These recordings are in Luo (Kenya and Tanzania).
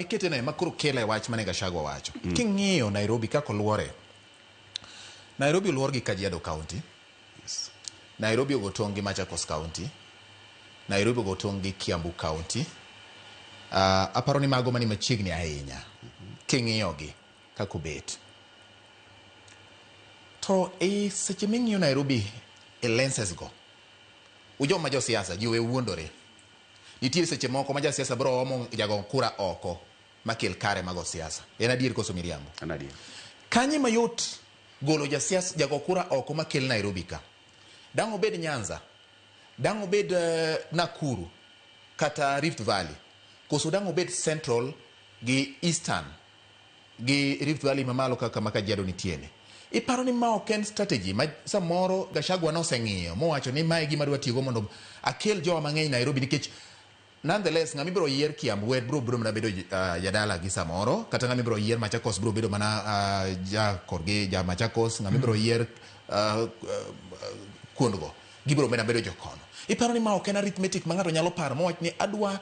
Iketene ma koro kele wach mane Gachagua wacho. King'iyo Nairobi kaka oluore, Nairobi oluor gi Kajiado County. Nairobi ogo tong' gi Machakos County. Nairobi ogo tong' gi Kiambu County. Aparo ni mago mani machiegni ahinya king'iyogi kaka obet. To e seche ming'iyo Nairobi e lenses go, ujoma josiasa ji owe wuondore. Nitie seche moko ma jasiasa biro omo jago kura oko makel kare mago siasa. En adier koso miriambo? En adier. Kanye mayot golo jasiasa jago kura oko makel Nairobi ka? Dang' obed Nyanza, dang' obed Nakuru kata Rift Valley, koso dang' obed Central gi Eastern gi Rift Valley mamalo kaka ma Kajiado nitie ni? Iparo ni ma ok en strategy ma samoro Gachagua noseng'iyo mowacho ni mae gima adwa tiyogo mondo akel jowa mang'eny Nairobi, nikech nonetheless ng'ama ibiro yier Kiambu wer biro bedo mana bedo jadala gi samoro, kata ng'ama ibiro yier Machakos biro bedo mana ja korgi ja Machakos, ng'ama ibiro yier kuondgo gibiro mana bedo jokono. Iparo ni ma ok en arithmetic ma ng'ato nyalo paro mowach ni adwa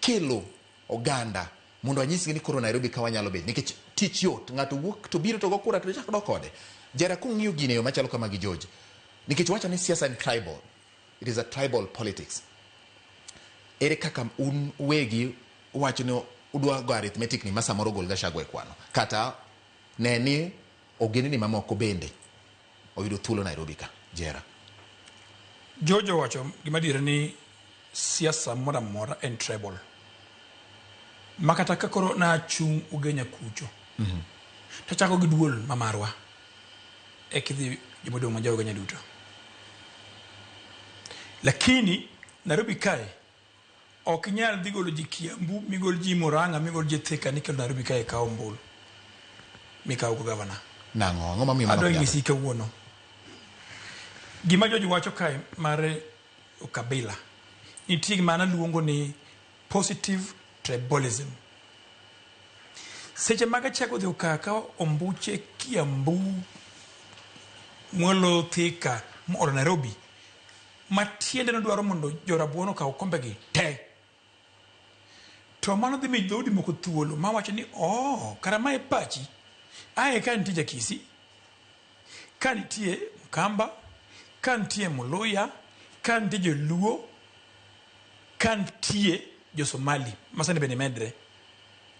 kelo oganda mondo anyisgi ni koro Nairobi ka wanyalo bet, nikech tich yot, ng'ato wuok to biro to go kura to chak dok kode. Jera kung'iyo gini e yo machalo kama gi George, nikech wacho ni siasa en tribal, it is a tribal politics, ere kaka un wegi uwacho ni udwa go arithmetic ni ma samoro gol Gachagua e kwano, kata ne ni ogendni mamoko bende oyudo thuolo Nairobi ka? Jera. George owacho gima adier ni siasa moro amora en tribal. Ma kata ka koro nachung' Ugenya kucho, tachako gi duol ma marwa, ekidhi jomodong' ma jo Ugenya duto. Lakini Nairobi kae ok inyal dhi golo ji Kiambu, migol ji Murang'a, migol ji Thika nikelo Nairobi kae kawo ombulu mikawo go gavana. Nang'o? Ang'o momiyo mano Adwa ok nyalre? nyisi kawuono. Gima George wacho kae mar ukabila, nitie gima an aluongo ni positive tribalism. Seche ma Gachagua odhi okawo akawa ombuche Kiambu, Mwalo, Thika mooro Nairobi, matiende nodwaro mondo jorabuon okaw kombegi te. To mano dhi miyo dhoudi moko thuolo mawacho ni oh, kara mae pachi. Ae ka nitie Jakisi, ka nitie Mkamba, ka nitie Muluya, ka nitie Joluo, ka nitie Jo-Somali ma sani bende medre,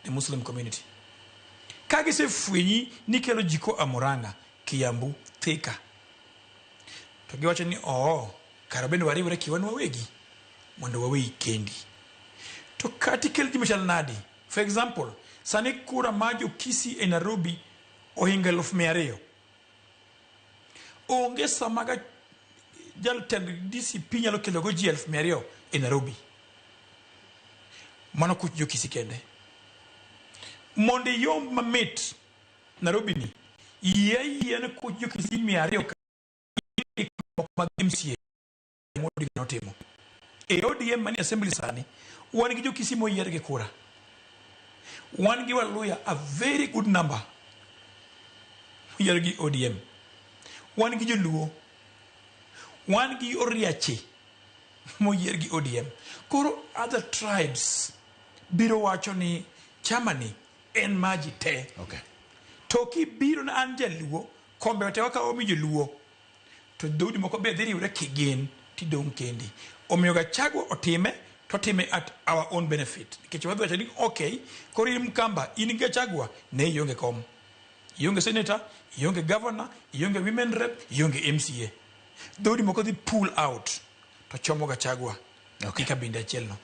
the Muslim community. Ka gisefwenyi ni ikelo ji koa Murang'a, Kiambu, Thika, to giwacho ni oo, kara bende wariwre kiwan wawegi mondo waweyi kendi. To kata ikel ji machal nadi, for example, sani kura mar jo Kisii e Nairobi ohingo 200,000. Onge sama ga jatend DCP nyalo kelo go ji 200,000 e Nairobi. Mano kuch jo Kisii kende. Mondo iyomb mamit Nairobi ni, yie ayie ni kuch jo Kisii 200 mag MCA Odinga notimo. E ODM manie assembly sani, wan gi jo Kisii moyier gi kura. Wan gi Waluya a very good number moyier gi ODM. Wan gi Joluo. Wan gi Oriache moyier gi ODM. Koro other tribes biro wacho ni chama ni en maji te. To kibiro na an Jaluo, kombe te wakawo mi Joluo. To dhoudi moko be dhi riwre kigin tidong' kendi. Omiyo Gachagua otime, to otime at our own benefit. Nikech wadhi wacho ni okay, koro in Mkamba, in gi Gachagua, ne ionge kom. Ionge senator, ionge governor, ionge women rep, ionge MCA. Dhoudi moko dhi pull out to chomo Gachagua gi kabinde achiel no.